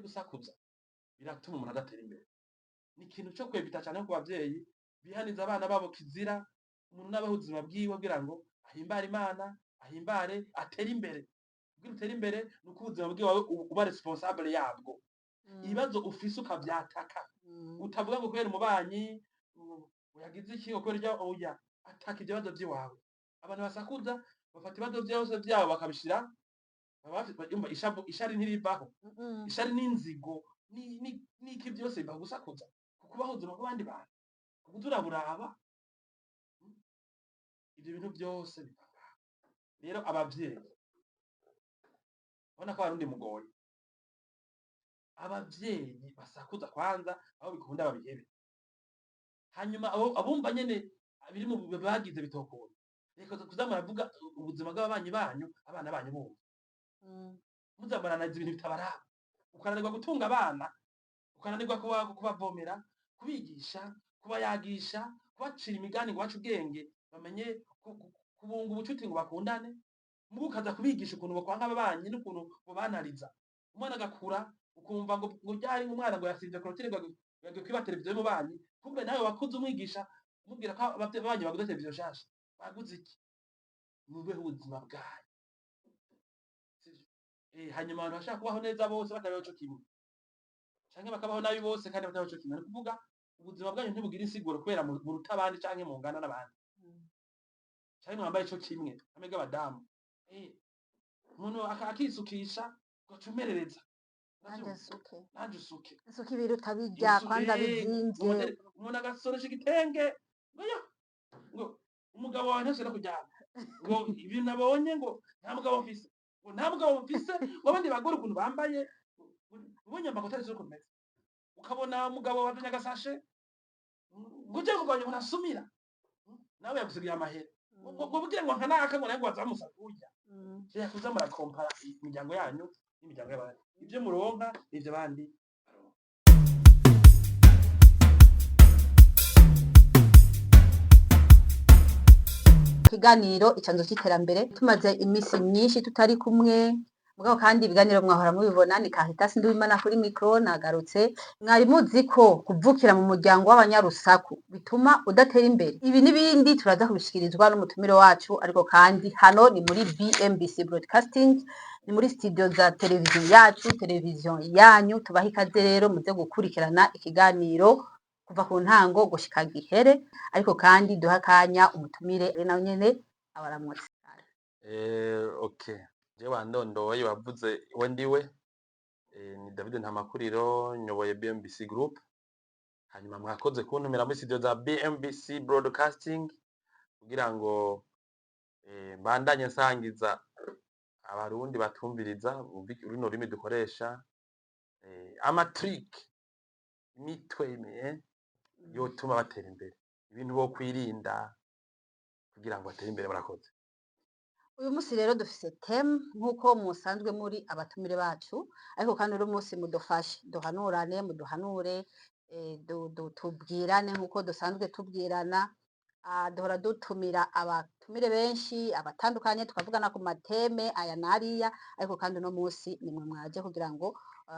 Gusakuza biratuma umuntu adatera imbere. Ni ikintu co kwevita cane ku bavyeyi bihaniza abana babo. Kizira umuntu nabaho ubuzima bwiwe kugira ngo ahimbare Imana, ahimbare, atere imbere. Kugira utere imbere ni uko ubuzima bwiwawe uba responsable yabwo. Ibibazo ufise ukavyataka, utavuga ngo kubera umubanyi yagize iki, ngo kubera irya. Oya, ataka ivyo bibazo vy'iwawe. Abantu basakuza bafata ibibazo vyose vyabo bakabishira, baba yumva ishavu, ishari ntirivaho. Ishari n'inzigo n'iki byose biva gusakuza, kukubaho ubuzima bw'abandi bantu, kukuza uraburaba. Ivyo bintu byose biva ngaho. Rero abavyeyi, ubona ko abarundi mugoye, abavyeyi basakuza kwanza aho bikunda babihebe. Hanyuma abo abumva nyene biri mu bagize bitokunda, reka kuza muravuga ubuzima bw'ababanyi banyu, abana banyu bumva. Muza muranariza ibintu bitabaraba, ukananirwa gutunga abana, ukananirwa kubavomera, kubigisha, kubayagisha, kubacira imigani ngo bace ubwenge, bamenye kubunga ubucuti ngo bakundane. Mugu ukaza kubigisha ukuntu bokwanga ababanyi n'ukuntu bobanariza. Umwana agakura ukumva ngo ryari umwana ngo yasinze clôture, ngo yagiye kwiba televiziyo y'umubanyi. Kumbe nawe wakuze umwigisha umubwira ko ababanyi baguze televiziyo nshasha, baguze iki. Mubeho ubuzima bwanyu, sivyo? Hanyuma abantu bashaka kubaho neza bose batabaho co kimwe, canke bakabaho nabi bose kandi batabaho co kimwe. Ni ukuvuga ubuzima bwanyu ntibugira insiguro kubera muruta abandi canke mungana n'abandi canke mwambaye ico kimwe hamwe bw'abadamu. Umuntu akisukisha ugaca umerereza. Nanje Uravyumva? Nsuke. Nanje usuke. Nsuke ibiruta bijya kwanza bizimvye. Umuntu agasoresha igitenge ngo ya ngo umugabo wawe ntashobora kuryama, ngo ibintu nabonye, ngo nta mugabo mfise, ngo nta mugabo mfise, ngo abandi bagore ukuntu bambaye, ubonye amakoti ari ukuntu meze, ukabona umugabo wazanye agasashe ngo uje umugabo ngo ntasumira, nawe yagusigiye amahera, ngo bugire ngo nkanaka, ngo nawe ngo wazamusa kurya. Reka kuza murakompara imiryango yanyu n'imiryango y'abandi. Ibyo muronka n'ibyo abandi baronka. Ikiganiro Icanzo c'Iterambere, tumaze iminsi myinshi tutari kumwe, mugabo kandi ibiganiro mwahora mubibona. Ni Caritas Nduwimana kuri micro, nagarutse. Mwari muzi ko kuvukira mu muryango w'abanyarusaku bituma udatera imbere? Ibi n'ibindi turaza kubishikirizwa n'umutumire wacu, ariko kandi hano ni muri BMBC Broadcasting, ni muri studio za televiziyo yacu, televiziyo yanyu. Tubaha ikaze rero, muze gukurikirana ikiganiro kuva ku ntango gushika gihere. Ariko kandi duha akanya umutumire nawe nyene abaramutse. Okay, je wandondoye, wavuze we ndiwe. Ni David Ntamakuriro, nyoboye BMBC Group. Hanyuma mwakoze kuntumira muri studio za BMBC Broadcasting kugira ngo mbandanye nsangiza abarundi batumviriza bumve runo rurimi dukoresha, ama trick, imitwe yotuma batera imbere, ibintu bo kwirinda kugira ngo batere imbere. Murakoze. Uyu munsi rero dufise thème nk'uko musanzwe muri abatumire bacu, ariko kandi uno munsi mudufashe duhanurane, muduhanure, tubwirane nk'uko dusanzwe tubwirana. Duhora dutumira abatumire benshi abatandukanye, tukavugana ku ma thème aya n'ariya, ariko kandi uno munsi nimwe mwaje kugira ngo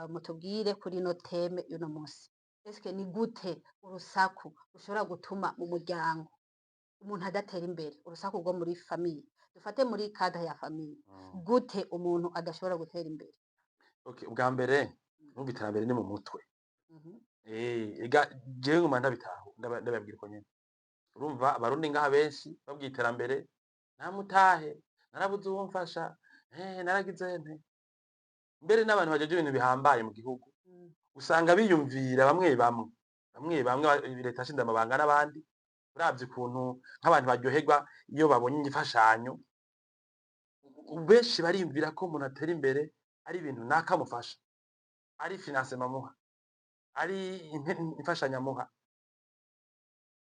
mutubwire kuri ino thème y'uno munsi. Eske ni gute urusaku rushobora gutuma mu muryango umuntu adatera imbere? Urusaku rwo muri famille, dufate muri cadre ya famille, gute umuntu adashobora gutera imbere? Okay, ubwa mbere numva iterambere ni mu mutwe. Ega jewe nguma ndabitaho, ndababwira uko nyene. Urumva abarundi ngaha benshi babwiye iterambere, nta mutahe, narabuze uwo mfasha, naragize nte. Mbere n'abantu bajeje ibintu bihambaye mu gihugu usanga biyumvira bamwe bamwe leta yashinze amabanga n'abandi. Uravye ukuntu nk'abantu baryoherwa iyo babonye imfashanyo, benshi bariyumvira ko umuntu atera imbere ari ibintu naka amufasha, ari financement amuha, ari imfashanyo amuha,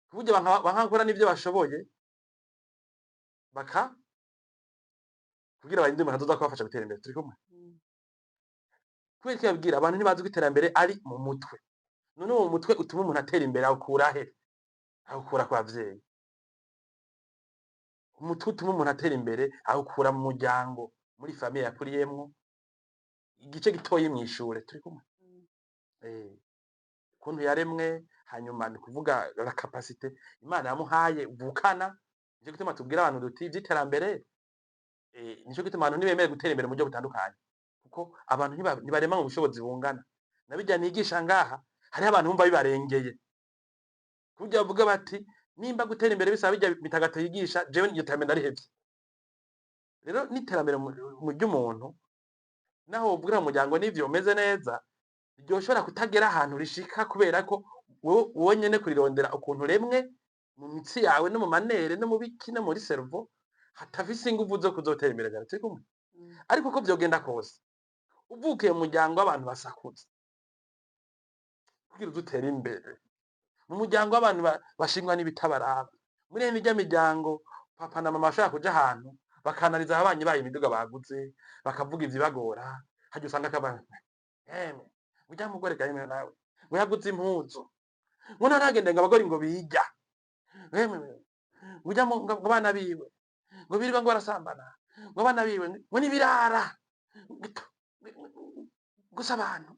ku buryo banka gukora n'ivyo bashoboye baka kugira barinde umuntu azoza kubafasha gutera imbere. Turi kumwe? Kubera iki babwira abantu ntibazi ko iterambere ari mu mutwe? None uwo mutwe utuma umuntu atera imbere awukura he? Awukura ku bavyeyi. Umutwe utuma umuntu atera imbere awukura mu muryango, muri famille yakuriyemwo, igice gitoyi mw'ishure. Turi kumwe? Ukuntu yaremwe, hanyuma ni kuvuga la capacité Imana yamuhaye vukana. Nico gituma tubwira abantu duti ivy'iterambere, nico gituma abantu ntibemere gutera imbere mu buryo butandukanye, kuko abantu ntibarema mu bushobozi bungana. Nabirya nigisha ngaha, hariho abantu bumva bibarengeye, kuburyo bavuga bati nimba gutera imbere bisaba bijya mitagato yigisha, jewe iryo terambere ndarihevye. Rero n'iterambere mu ry'umuntu, naho wovugira mu muryango n'ivyo umeze neza, ryoshobora kutagera ahantu rishika, kubera ko wowe nyene kurirondera ukuntu uremwe mu mitsi yawe no mu manere no mu biki no muri cerveau hatafise inguvu zo kuzotera imbere cyane. Turi kumwe? Mm. Ariko uko vyogenda kose, uvukiye mu muryango w'abantu basakuza, kugira uze utere imbere mu muryango w'abantu bashingwa n'ibitabaraba, muri irya miryango papa na mama bashobora kuja ahantu bakanariza ababanyi bayo imiduga baguze, bakavuga ivyibagora, harya usanga akaba emwe urya mugore ga yemwe nawe ngo yaguze impuzu, ngo ntaragende, ngo abagore ngo bijya emwe, ngo urya ngo abana biwe ngo birirwa ngo barasambana, ngo abana biwe ngo nibirara gusa abantu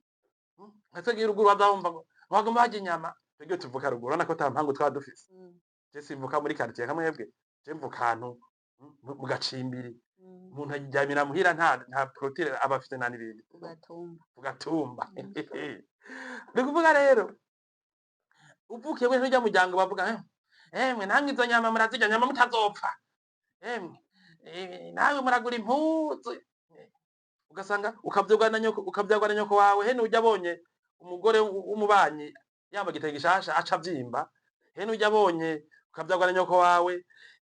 nka twebwe ruguru bazabumva ngo bagomba barya inyama. Twebwe tuvuka ruguru, urabona ko ata mpangu twaba dufise. Je simvuka muri quartier nka mwebwe, je mvuka ahantu mu gacimbiri. Umuntu aryamira muhira, nta clôture aba afise, nta n'ibindi. Ugatumba. Ugatumba. Ni kuvuga rero uvukiye muri rya muryango bavuga emwe namwe izo nyama murazirya, nyama mutazopfa, emwe nawe muragura impuzu, ugasanga ukavyagwa na nyoko, ukavyagwa na nyoko wawe. Hene ujya abonye umugore w'umubanyi yambaye igitenge gishasha aca avyimba. Hene ujya abonye, ukavyagwa na nyoko wawe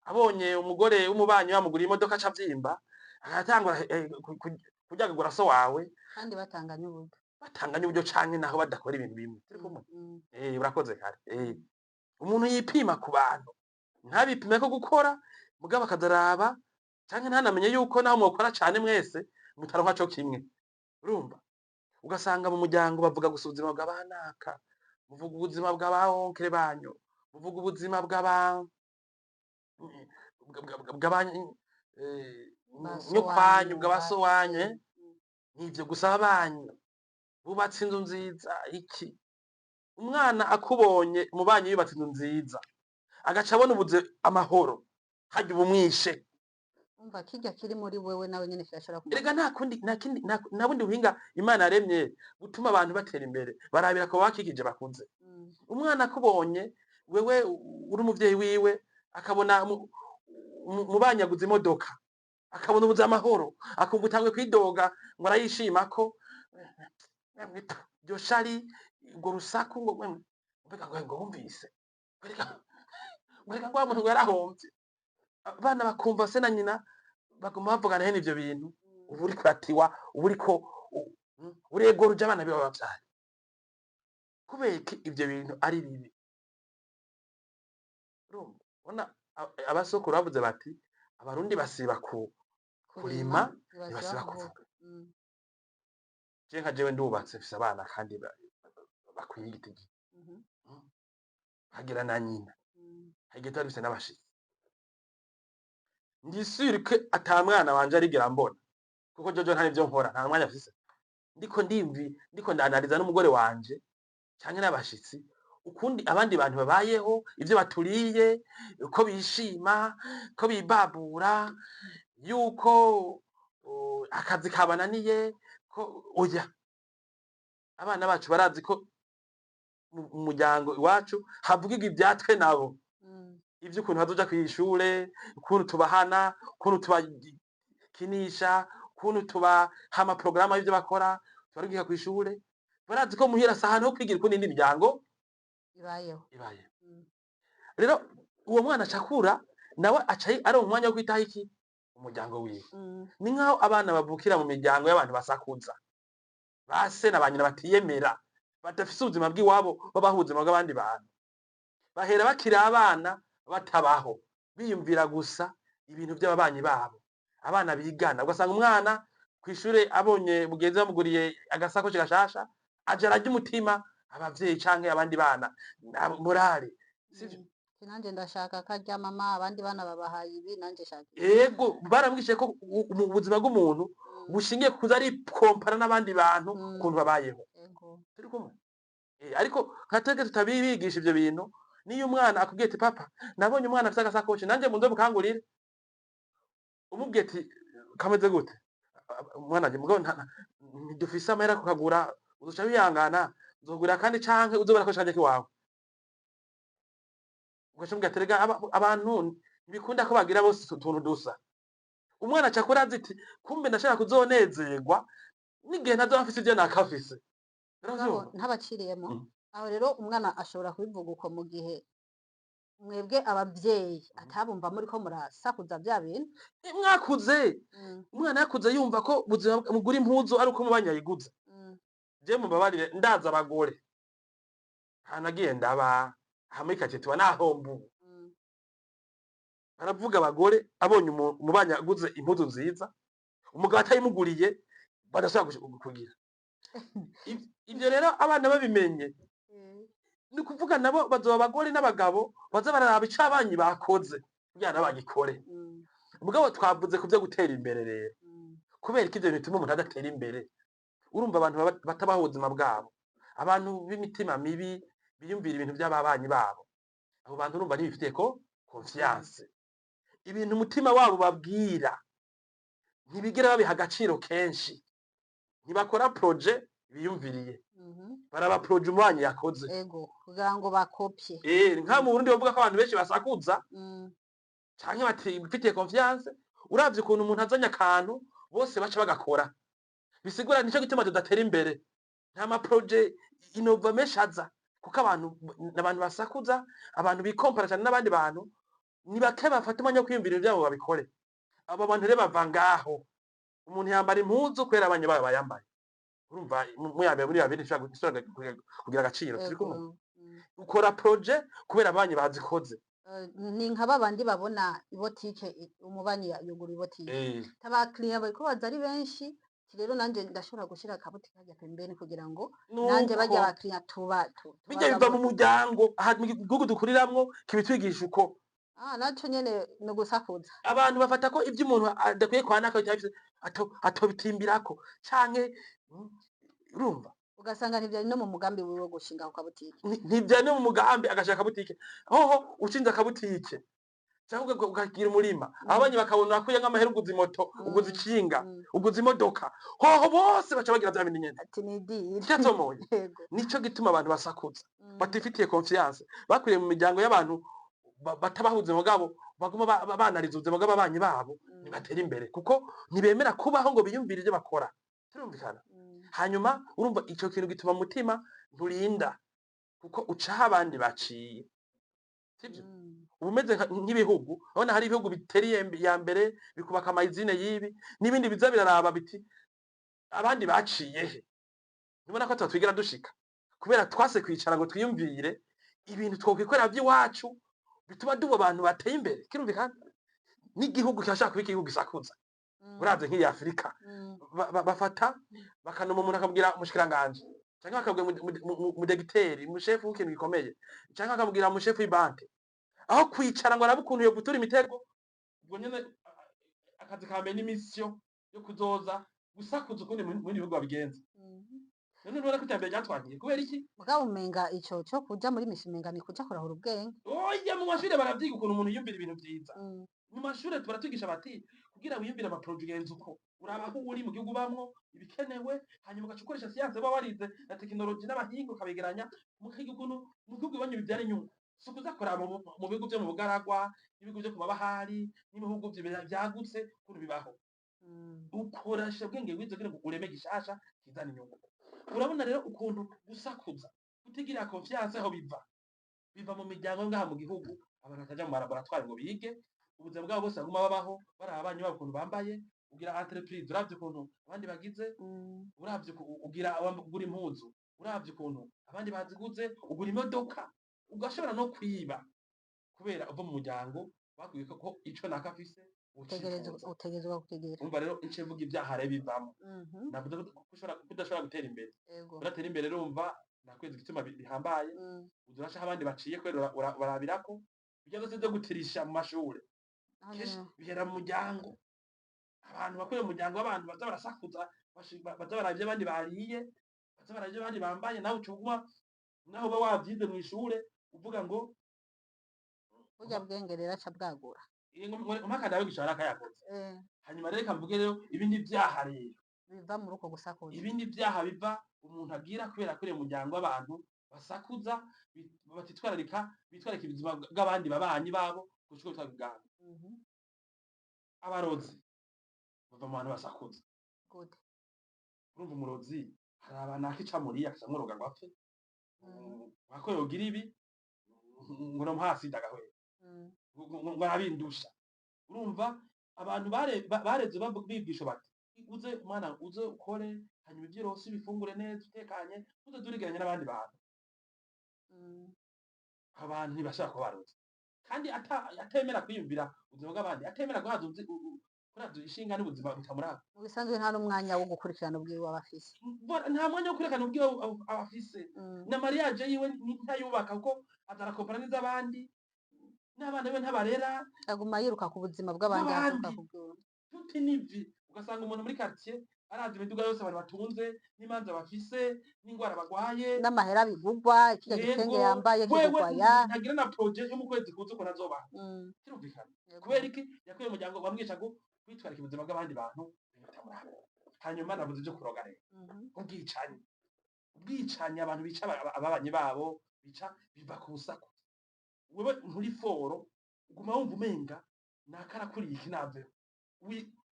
abonye umugore w'umubanyi yamuguriye imodoka aca avyimba, agatangura kuryagagura so wawe. Kandi batanganya uburyo. Batanganya uburyo canke naho badakora ibintu bimwe. Turi kumwe? Mm. Urakoze kare. Umuntu yipima ku bantu, ntabipime ko gukora, mugabo akazaraba canke ntanamenye yuko naho mwokora cane mwese mutaronka co kimwe. Urumva, ugasanga mu muryango bavuga gusa ubuzima bw'abanaka, muvuga ubuzima bw'aba oncle banyu, muvuga ubuzima bw'aba Ba so nyokwanyu, wanyu, bw'abaso wanyu, Mm. nivyo gusa, abanyu bubatse inzu nziza iki. Umwana akubonye umubanyi yubatse inzu nziza, agaca abona ubuze amahoro, harya uba umwishe. Umva, kirya kiri muri wewe nawe nyene kirashobora Erega kumanuka. Nta kundi, nta kindi, nta bundi buhinga Imana yaremye butuma abantu batera imbere. Barabira ko bakikije bakuze. Umwana akubonye wewe uri umuvyeyi wiwe, akabona mubanyi aguze imodoka, akabona ubuze amahoro, akumva utanguye kwidoga ngo arayishima ko iryo shari, urwo rusaku, ngo mbega ngo wumvise, ngo reka ngo wa muntu ngo yarahomvye. Abana bakumva se na nyina baguma bavugana hene ivyo bintu. Uba uriko uratiwa, uba uriko uregora uja abana biwe bavyaye. Kubera iki ivyo bintu ari bibi? Urumva, ubona abasokuru bavuze bati abarundi basiba ku kurima, ntibasiba ntibasiba kuvuga. kuvuga. Je nka jewe ndubatse, mfise abana kandi bakwiye igitigi, hagira na nyina, hagiye tuba dufise n'abashitsi. Ndi sûr ko ata mwana wanje arigera mbona, kuko jojo nta nivyo nkora, nta mwanya mfise. Ndiko ndimvi, ndiko ndanariza n'umugore wanje canke n'abashitsi ukundi abandi bantu babayeho, ivyo baturiye, uko bishima, ko bibabura, yuko akazi kabananiye, ko oya. Abana bacu barazi ko mu muryango iwacu havugirwa ivyatwe nabo, ivy'ukuntu bazoja kw'ishure, ukuntu tubahana, ukuntu tubakinisha, ukuntu tubaha amaporogaramu y'ivyo bakora, tubarungika kw'ishure. Barazi ko muhira si ahantu ho kwigira ukundi indi miryango ibayeho. Ibayeho. Mm. Rero uwo mwana aca akura, nawe aca aronka umwanya wo kwitaho iki? Umuryango wiwe. Ni nkaho abana bavukira mu miryango y'abantu basakuza, ba se na ba nyina batiyemera, badafise ubuzima bw'iwabo, babaho ubuzima bw'abandi bantu. Bahera bakiri abana batabaho, biyumvira gusa ibintu by'ababanyi babo. Abana bigana, ugasanga umwana kw'ishure abonye mugenzi we amuguriye agasakoshi gashasha, aja ararya umutima abavyeyi canke abandi bana morale, sivyo? Mm. Ati nanje ndashaka karya mama, abandi bana babahaye ibi, nanje shaka ibi. Ego, baramwigishije ko mu buzima bw'umuntu bushingiye kuza ari kompara n'abandi bantu, ukuntu babayeho. Ego. Turi kumwe? Ariko nka twebwe tutabibigisha ivyo bintu, niyo umwana akubwiye ati papa nabonye umwana afise agasakoshi nanje munze mukangurire, umubwiye ati kameze gute umwana wanje, mugabo ntidufise amahera kukagura, uzoca wihangana nzogura kandi canke uzobura ko kanje kiwawe. Ugaca umubwira ati rega abantu ntibikunda ko bagira bose utuntu dusa. Umwana aca akura azi ati kumbe ndashaka kuzonezerwa n'igihe ntazoba mfise ivyo nakafise. Mugabo Uravyumva? ntabaciriyemo. Aho rero umwana ashobora kubivuga uko mu gihe mwebwe abavyeyi atabumva muriko murasakuza vya bintu. Mwakuze umwana yakuze yumva ko ubuzima mugura impuzu ari uko umubanyi yayiguze. Je mumbabarire, ndaza abagore hanagiye ndaba hamwe kati tuba nahomba ubu. Baravuga abagore abonye umubanyi aguze impuzu nziza, umugabo atayimuguriye, badashobora kugira ivyo rero abana babimenye, ni ukuvuga nabo bazoba abagore n'abagabo baza bararaba ico abanyi bakoze kugira nabo bagikore. Mugabo twavuze ku vyo gutera imbere rero. Kubera ko ivyo bituma umuntu adatera imbere, urumva abantu batabaho ubuzima bwabo, abantu b'imitima mibi biyumvira ibintu by'ababanyi babo, abo bantu urumva ntibifitiye ko confiance. Ibintu umutima wabo babwira ntibigera babiha agaciro kenshi, ntibakora projet biyumviriye, baraba projet umubanyi yakoze. Ego, kugira ngo bakopye. Nka mu Burundi bavuga ko abantu benshi basakuza canke batifitiye confiance. Uravye ukuntu umuntu azanye akantu bose baca bagakora, bisigura nico gituma tudatera imbere. Nta ma projet innova menshi aza kuko abantu basakuza, abantu bikompara cyane n'abandi bantu, ni bake bafata umwanya wo kwiyumvira ivyabo babikore. Abo bantu rero bava ngaho, umuntu yambara impuzu kubera abanye bayo bayambaye. Urumva muyambaye muri babiri ntishobora kugira agaciro. Turi kumwe? Ego. Ukora projet kubera abanyi bazikoze. Ni nka babandi babona ibotike, umubanyi yugura ibotike, abakiriya bariko baza ari benshi, ati rero nanje ndashobora gushira akabotike harya pembeni kugira ngo nanje barya Nuko abakiriya tuba bijya biva mu muryango. Aha mu gihugu dukuriramwo kibitwigisha uko. Ah, naco nyene ni ugusakuza. Abantu bafata ko ivyo umuntu adakwiye kwanaka atobitimbirako canke urumva. Ugasanga ntivyari no mu mugambi wiwe wo gushinga ako kabutike. Ntivyari no mu mugambi agashaka akabutike. Hoho ushinze akabutike canke ukagira umurima, ababanyi bakabona wakuye nk'amahera, uguze imoto, uguze ikinga, uguze imodoka, hoho bose baca bagira vya bindi nyene. Ati ni idiri. Icatomoye. Yego. Nico gituma abantu basakuza, batifitiye confiance, bakuriye mu miryango y'abantu batabaha ubuzima bwabo, baguma banariza ubuzima bw'ababanyi babo. Ntibatera imbere kuko ntibemera kubaho ngo biyumvire ivyo bakora. Turumvikana? Hanyuma urumva ico kintu gituma umutima nturinda kuko ucaho abandi baciye, sivyo? Uba umeze nk'ibihugu, urabona hari ibihugu bitera iya mbere bikubaka amayizine y'ibi n'ibindi biza biraraba biti abandi baciye he. Ntubona ko twigera dushika kubera twase kwicara ngo twiyumvire ibintu twokwikorera by'iwacu bituma duba abantu bateye imbere. Kirumvikana n'igihugu kirashaka kuba igihugu gisakuza. Uravye nk'iyi Afurika, bafata bakanuma umuntu akabwira umushikiranganji canke bakabwira umudegiteri, umushefu w'ikintu gikomeye, canke bakabwira umushefu w'ibanki, aho kwicara ngo arabe ukuntu yogutura imitego. Ubwo nyene akazi ka mbere n'imisiyo yo kuzoza gusakuza ukundi mu bindi bihugu babigenza. None ntubona ko iterambere ryatwankiye kubera iki? Mugabo umenga ico co kuja muri misi umenga ni kuja kurahura ubwenge. Oya, mu mashure baravyiga ukuntu umuntu yiyumvira ibintu vyiza. Mu mashure baratwigisha bati kugira wiyumvire ama projet ugenza uko uraba aho uri mu gihugu ubamwo ibikenewe, hanyuma ugaca ukoresha siyanse uba warize na tekinoloji n'abahinga, ukabegeranya mukiga ukuntu mu gihugu iwanyu bivyara inyungu. Si ukuza kuraba mu bihugu vyo mu bugaragwa n'ibihugu vyo ku mabahari n'ibihugu vyagutse ukuntu bibaho. Ukoresha ubwenge wize kugira ngo ureme gishasha kizana inyungu. Urabona rero ukuntu gusakuza, kutigirira confiance, aho biva mu miryango ngaha mu gihugu. Abantu bataja mu malaboratoire ngo bige, ubuzima bwabo bose baguma babaho baraba abanyu babo ukuntu bambaye. Ugira entreprise uravye ukuntu abandi bagize, uravye ugira ugura impuzu uravye ukuntu abandi baziguze, ugura imodoka, ugashobora no kwiba kubera uva mu muryango bakwiye ko ico naka afise ucifuza. Utegerezwa kukigira. Umva rero ico mvuga, ibyaha rero bivamo. Navuze ko udashobora gutera imbere. Ego. Udatera imbere, urumva nakwezi igituma bihambaye. Uza uracaho abandi baciye kubera barabirako ibyo byose byo gutirisha mu mashure. Aho kenshi nyene. Bihera mu muryango, abantu bakuriye mu muryango w'abantu baza barasakuza, baza baraba ivyo abandi bariye, baza baraba ivyo abandi bambaye, nawe uca uguma. Naho uba wavyize mw'ishure uvuga ngo Burya bwenge rero aca bwagura. Mpaka ndabe gishara akayakoze. Hanyuma rero reka mvuge rero ibindi vyaha rero Biva muri uko gusakuza. Ibindi vyaha biva umuntu agira kubera kuriye umuryango w'abantu basakuza, batitwararika, bitwararika ubuzima bw'abandi babanyi babo gushika bitwa ubwabo. Abarozi bava mu bantu basakuza. Gute? Urumva umurozi hari abantu akica muriya akaca ngo apfe, wako yogira ibi ngo no hasi ndagahwera, ngo arabindusha. Urumva abantu bareze bigisha bati uze mwana, uze ukore, hanyuma ivyo uronse ubifungure neza utekanye, uze urigeranya n'abandi bantu. Abantu ntibashobora kuba barozi kandi atemera kwiyumvira ubuzima bw'abandi, atemera guhaza kuraza ishinga n'ubuzima butamuraba. Mu bisanzwe nta n'umwanya wo gukurikirana ubwiwe aba afise. Nta mwanya wo kwerekana ubwiwe aba afise. Na mariage yiwe ntayubaka kuko azarakompara n'iz'abandi, n'abana biwe ntabarera. Aguma yiruka ku buzima bw'abandi bw'abandi. Aturuka ku bwiwe. Tuti nivi ugasanga umuntu muri quartier arazi imiduga yose abantu batunze, n'imanza bafise, n'ingwara bagwaye, n'amahera bigugwa, kirya gitenge yambaye wewe kigugwa ya ntagira na projet yo mu kwezi kuza ukuntu azobaho. Kirumvikana. Kubera iki? Yakuye umuryango wamwica ngo kwitwarika ubuzima bw'abandi bantu ibintu bitamuraba. Hanyuma navuze ibyo kuroga rero. Ubwicanyi, ubwicanyi, abantu bica ababanyi babo, bica biva ku busaku. Wewe nturi fort, uguma wumva umenga nakarakuriye iki naveho.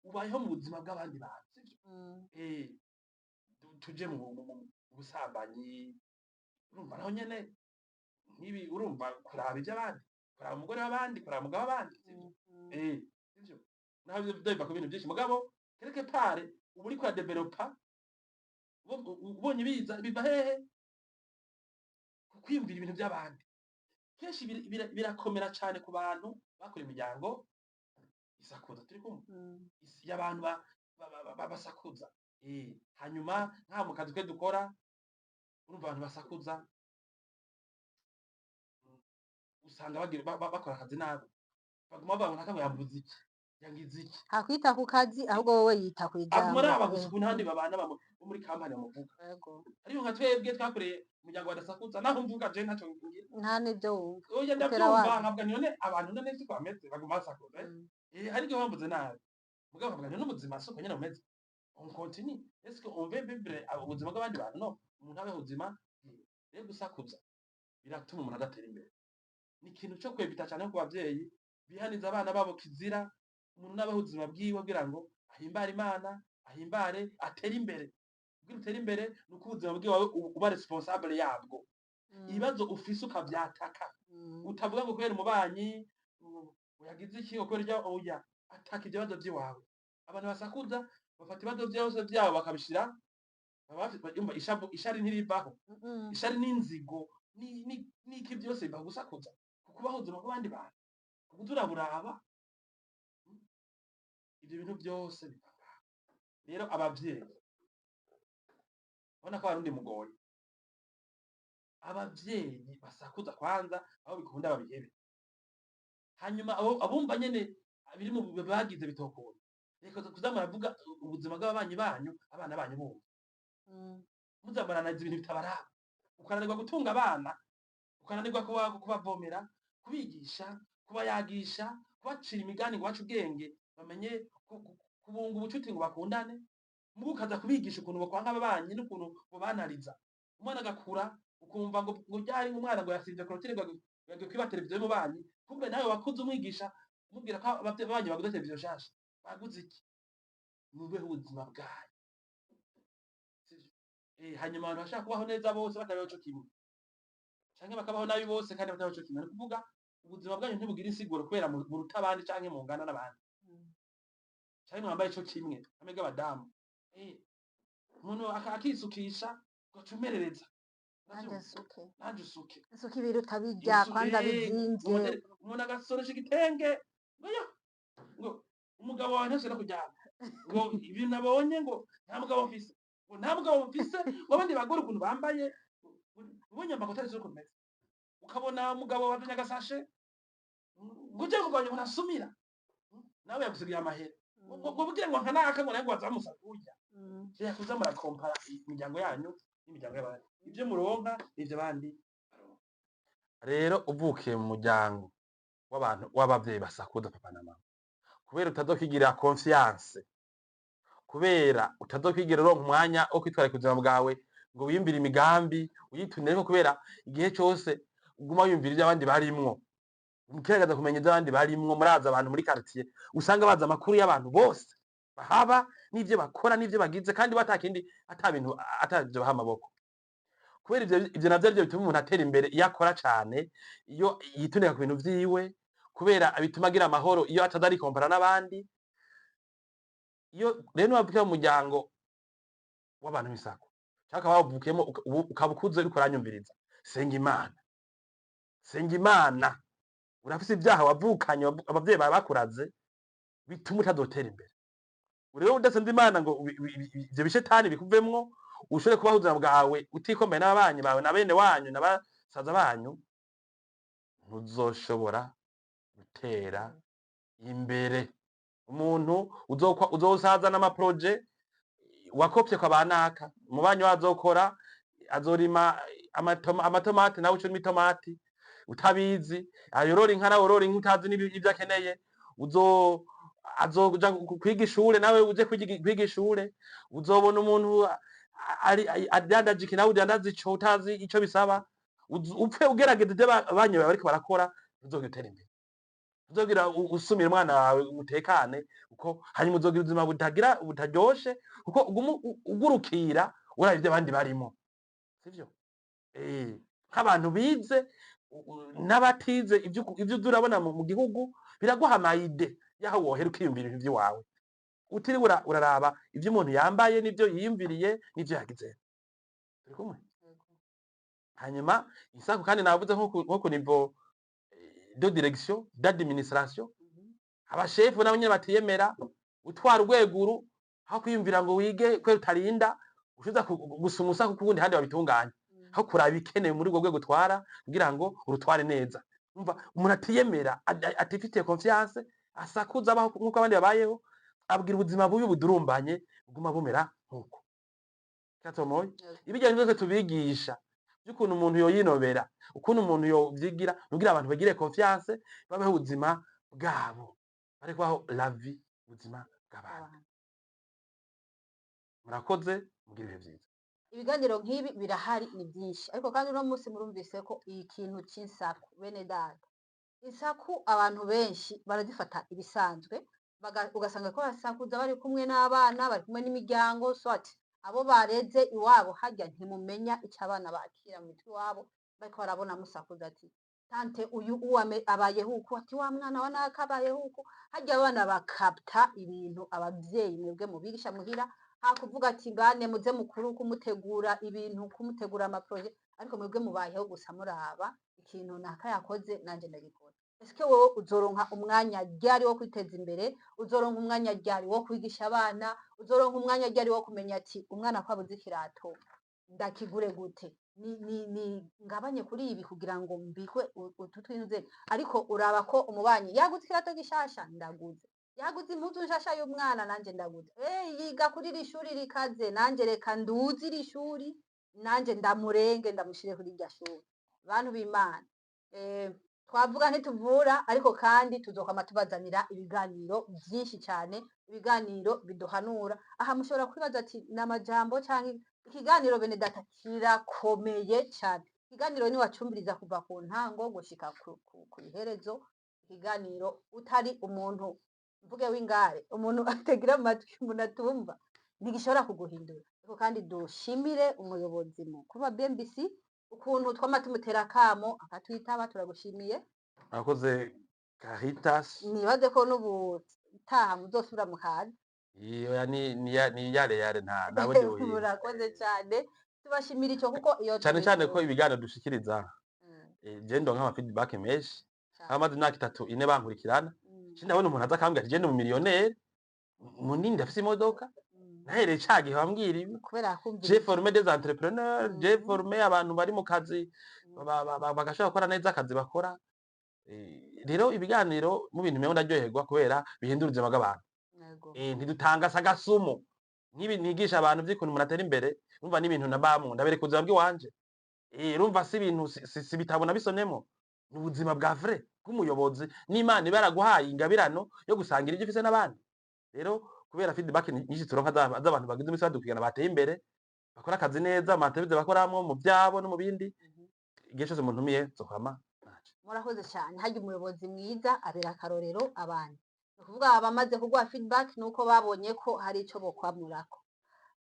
Ubayeho mu buzima bw'abandi bantu, sivyo? Tuje mu busambanyi. Urumva naho nyene nk'ibi, urumva kuraba iby'abandi, kuraba umugore w'abandi, kuraba umugabo w'abandi, sivyo? Sivyo? Naho ivyo biva ku bintu byinshi, mugabo quelque part uba uriko uradevelopa. Ubonye biza biva hehe? Ku kwiyumvira ibintu by'abandi. Kenshi birakomera cane ku bantu bakora imiryango isakuza, turi kumwe? Isi y'abantu basakuza. Hanyuma nka mu kazi twe dukora, urumva abantu basakuza, usanga bagira bakora akazi nabi, baguma bavuga ngo naka yavuze iki, yangize iki. Hakwita ku kazi, ahubwo wowe yita ku Aguma ijambo. araba gusa ukuntu abandi babana bo muri kampani bamuvuga. Ariko nka twebwe twakoreye umuryango badasakuza, naho mvuga je ntaco ngira. Nta n'ibyo wumva. Oya. Utera Ndavyumva. wazi. Nkavuga nti none abantu none siko bameze, baguma basakuza, eh? Hari igihe bamvuze nabi, mugabo nkavuga nti n'ubuzima siko nyene bumeze, on continue, est-ce que on veut vivre ubuzima bw'abandi bantu? No umuntu abeho ubuzima bwiwe. Rero gusakuza biratuma umuntu adatera imbere. Ni ikintu co kwevita cane ku bavyeyi bihaniza abana babo. Kizira umuntu nabeho ubuzima bwiwe kugira ngo ahimbare Imana, ahimbare, atere imbere. Kugira utere imbere ni uko ubuzima bwiwe uba responsable yabwo. Ibibazo ufise ukavyataka. Utavuga ngo kubera umubanyi yagize iki, ngo kubera irya. Oya, ataka ivyo bibazo vy'iwawe. Abantu basakuza bafata ibibazo vyose vyabo bakabishira, baba yumva ishavu, ishari ntirivaho. Ishari n'inzigo n'iki byose biva gusakuza, kukubaho ubuzima bw'abandi bantu, kukuza uraburaba. Ivyo bintu byose biva ngaho. Rero abavyeyi, ubona ko abarundi mugoye, abavyeyi basakuza kwanza aho bikunda babihebe. Hanyuma abumva nyene biri mu bagize bitokunda, reka kuza muravuga ubuzima bw'ababanyi banyu abana banyu bumva. Muza muranariza ibintu bitabaraba, ukananirwa gutunga abana, ukananirwa kubavomera, kubigisha, kubayagisha, kubacira imigani ngo bace ubwenge, bamenye kubunga ubucuti ngo bakundane. Mugu ukaza kubigisha ukuntu bokwanga ababanyi n'ukuntu bobanariza. Umwana agakura ukumva ngo ryari umwana ngo yasinze clôture, ngo yagiye kwiba televiziyo y'umubanyi. Kumbe nawe wakuze umwigisha umubwira ko ababanyi baguze televiziyo nshasha, baguze iki. Mubeho ubuzima bwanyu, sivyo? Hanyuma abantu bashaka kubaho neza bose batabeho co kimwe, canke bakabaho nabi bose kandi batabeho co kimwe. Ni ukuvuga ubuzima bwanyu ntibugira insiguro kubera muruta abandi canke mungana n'abandi, canke mwambaye ico kimwe amwe abadamu. Umuntu akisukisha ugaca umerereza. Nanje Uravyumva? nsuke. Nanje usuke. Nsuke ibiruta bijya kwanza bizimvye. Umuntu agasoresha igitenge ngo yo ngo umugabo wawe ntashobora kuryama, ngo ibintu nabonye, ngo nta mugabo mfise, ngo nta mugabo mfise, ngo abandi bagore ukuntu bambaye, ubonye amakoti ari ukuntu meze, ukabona umugabo wazanye agasashe ngo uje umugabo wanjye ngo ntasumira, nawe yagusigiye amahera, ngo bugire ngo nka naka, ngo nawe ngo wazamusa kurya. Reka kuza murakompara imiryango yanyu n'imiryango y'abandi. Ivyo muronka nivyo abandi baronka. Rero uvukiye mu muryango w'abantu w'abavyeyi basakuza, papa na mama, kubera utazokwigirira confiance, kubera utazokwigira uronka umwanya wo kwitwararika ubuzima bwawe ngo wiyumvire imigambi uyitunireko, kubera igihe cose uguma wiyumvira ivyo abandi barimwo, ugerageza kumenya ivyo abandi barimwo. Murazi abantu muri quartier usanga bazi amakuru y'abantu bose bahaba n'ivyo bakora n'ivyo bagize, kandi batakindi, ata bintu, atavyo baha amaboko. Kubera ivyo navyo arivyo bituma umuntu atera imbere iyo akora cane, iyo yitunika ku bintu vyiwe, kubera bituma agira amahoro iyo ataza arikompara n'abandi. Iyo rero niwavukira mu muryango w'abantu b'isako, canke ukaba wavukiyemo, ukaba ukuze uriko uranyumviriza, senga Imana, senga Imana. Urafise ivyaha wavukanye, abavyeyi bawe bakuraze, bituma utazotera imbere. Rero udasenze Imana ngo ivyo bishetani bikuvemwo, ushobore kubaho ubuzima bwawe utikomeye n'ababanyi bawe na bene wanyu na basaza banyu, ntuzoshobora gutera imbere. Umuntu uzosaza n'ama projets wakopye kwa banaka. Umubanyi wawe azokora, azorima amatomati, nawe ucurima itomati utabizi. Ayorora inka, nawe worora inka utazi n'ivyo akeneye. Uzo azoja kwiga ishure, nawe uje kwiga ishure. Uzobona umuntu ari adandaje iki, nawe udandaza ico utazi ico bisaba. Upfe ugerageza ivyo abanyi bawe bariko barakora, ntuzogira utere imbere. Uzogira usumira umwana wawe utekane uko, hanyuma uzogira ubuzima butagira butaryoshe, kuko uguma ugurukira uraba ivyo abandi barimo, sivyo? Nk'abantu bize n'abatize, ivyo uza urabona mu gihugu biraguha ama idées y'aho wohera ukiyumvira ibintu vy'iwawe, utiriwe uraraba ivyo umuntu yambaye n'ivyo yiyumviriye n'ivyo yagize. Turi kumwe? Hanyuma isaku kandi navuze nko ku niveau de direction, d'administration, abashefu nabo nyene batiyemera. Utwara urweguru, aho kwiyumvira ngo wige kubera utarinda ushiza gusuma usaku kuwundi handi babitunganya, aho kuraba ibikenewe muri urwo rwego utwara kugira ngo urutware neza. Umva, umuntu atiyemera, atifitiye confiance, asakuza, abaho nkuko abandi babayeho, abwira ubuzima bubi budurumbanye buguma bumera nkuko katomoye. Ibijyanye byose tubigisha by'ukuntu umuntu yoyinobera, ukuntu umuntu yovyigira kugira abantu bagire confiance, babeho ubuzima bwabo, bareke kubaho la vie, ubuzima bw'abandi. Murakoze, mugire ibihe vyiza. Ibiganiro nk'ibi birahari, ni byinshi, ariko kandi uno munsi murumvise ko ikintu c'insaku, bene data, insaku abantu benshi barazifata ibisanzwe, ugasanga ko basakuza bari kumwe n'abana, bari kumwe n'imiryango, soit abo bareze iwabo. Harya ntimumenya ico abana bakira mu mitwe iwabo bariko barabona musakuza, ati tante uyu uwame abayeho uku, ati wa mwana wa naka abayeho uku. Harya abana bakapta ibintu abavyeyi mwebwe mubigisha muhira, hakuvuga ati bane muze mukuru kumutegura ibintu, kumutegura ama projets, ariko mwebwe mubayeho gusa muraba ikintu naka yakoze, nanje ndagikora. Eske wowe uzoronka umwanya ryari wo kwiteza imbere? Uzoronka umwanya ryari wo kwigisha abana? Uzoronka umwanya ryari wo kumenya ati umwana ko abuze ikirato ndakigure gute, ni ngabanye kuri ibi kugira ngo mbikwe utu twinze? Ariko uraba ko umubanyi yaguze ikirato gishasha, ndaguze, yaguze impuzu nshasha y'umwana, nanje ndaguze, yiga kuri iri shuri rikaze, nanje reka nduze iri shuri, nanje ndamurenge ndamushire kuri irya shuri. Bantu b'Imana, twavuga ntituvura, ariko kandi tuzokwama tubazanira ibiganiro byinshi cyane, ibiganiro biduhanura. Aha mushobora kwibaza ati ni amajambo canke ikiganiro? Bene data, kirakomeye cyane ikiganiro. Niwacumbiriza kuva ku ntango gushika ku iherezo ikiganiro, utari umuntu mvuge w'ingare, umuntu ategira amatwi, umuntu atumva, ntigishobora kuguhindura. Ariko kandi dushimire umuyobozi mukuru wa BMBC ukuntu twama tumutera akamo akatwitaba. Turagushimiye. Murakoze, Caritas. Nibaze ko n'ubutaha muzosubira mukaza. Oya, ni yare yare, nta bundi buhinga. Murakoze cyane, tubashimira ico kuko iyo Cane cane ko ibiganiro dushikiriza, je ndonka ama feedback menshi. Abamaze imyaka 3, 4 bankurikirana, ndabona umuntu aza akambwira ati je ndi umumiliyoneri munini, ndafise imodoka, nahereye ca gihe wambwira ibi. Kubera kumvira. J'ai formé des entrepreneurs, j'ai formé abantu bari mu kazi, bagashobora gukora neza akazi bakora. Rero ibiganiro mu bintu mewe ndaryoherwa kubera bihindura ubuzima bw'abantu. Ntidutanga sagasumu. Nk'ibi nigisha abantu vy'ukuntu umuntu atera imbere, urumva n'ibintu nabamwo, ndabereka ubuzima bw'iwanje. Urumva si ibintu si ibitabo nabisomyemwo, ni ubuzima bwa vrai bw'umuyobozi n'Imana iba yaraguhaye ingabirano yo gusangira ivyo ufise n'abandi. Rero kubera feedback nyinshi turonka z'abantu bagize imisi badukurikirana, bateye imbere, bakora akazi neza mu entreprise bakoramwo, mu vyabo no mu bindi, igihe cose muntumiye nzokwama naje. Murakoze cyane. Harya umuyobozi mwiza abera akarorero abandi. Ni ukuvuga abamaze kuguha feedback nuko babonye ko hari ico bokwamurako.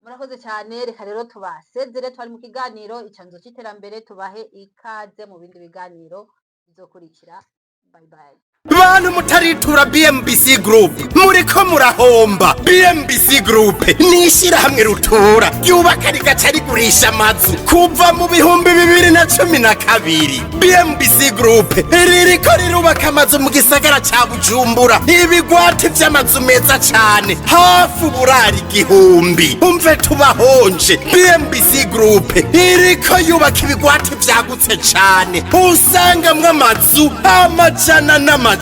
Murakoze cyane. Reka rero tubasezere. Twari mu kiganiro Icanzo c'Iterambere. Tubahe ikaze mu bindi biganiro bizokurikira. Bye bye. Bantu mutaritura BMBC Group, muriko murahomba. BMBC Group ni ishyirahamwe rutura ryubaka rigaca rigurisha amazu kuva mu 2012. BMBC Group ririko rirubaka amazu mu gisagara ca Bujumbura, ibigwati vy'amazu meza cane, hafi uburari 1000. Umve tubahonje, BMBC Group iriko yubaka ibigwati vyagutse cane, usangamwo amazu amajana n'amajana.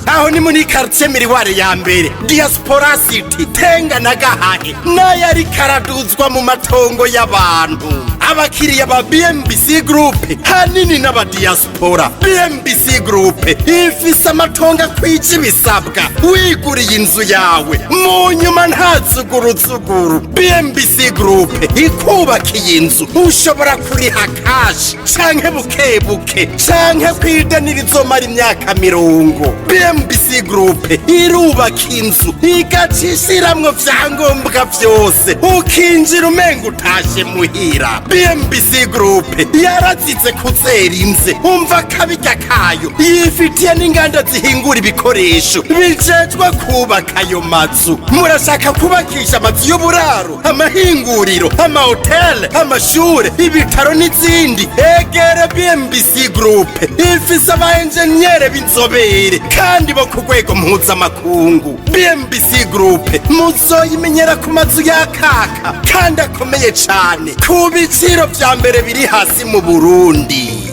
Aho ni muri quartier Miroir ya mbere, Diaspora City, Tenga na Gahahe, n'ayo ariko araduzwa mu matongo y'abantu. Abakiriya ba BMBC Group hanini n'abadiaspora. BMBC Group ifise amatongo akwije ibisabwa, wiguriye inzu yawe mu nyuma nta zuguruzuguru. BMBC Group ikubakiye inzu, ushobora kuriha cash canke buke buke canke kw'idenira izomara imyaka 40. BMBC Group irubaka inzu igaca ishiramwo vyangombwa vyose, ukinjira umenga utashe muhira. BMBC Group yarazize kuzera inze, umva kabirya kayo, yifitiye n'inganda zihingura ibikoresho bijejwe kubaka ayo mazu. Murashaka kubakisha amazu y'uburaro, amahinguriro, amahoteli, amashure, ibitaro n'izindi? Egere BMBC Group, ifise aba enjeniyere b'inzobere kandi bo ku rwego mpuzamakungu. BMBC Group muzoyimenyera ku mazu yakaka kandi akomeye cane, ku biciro vya mbere biri hasi mu Burundi.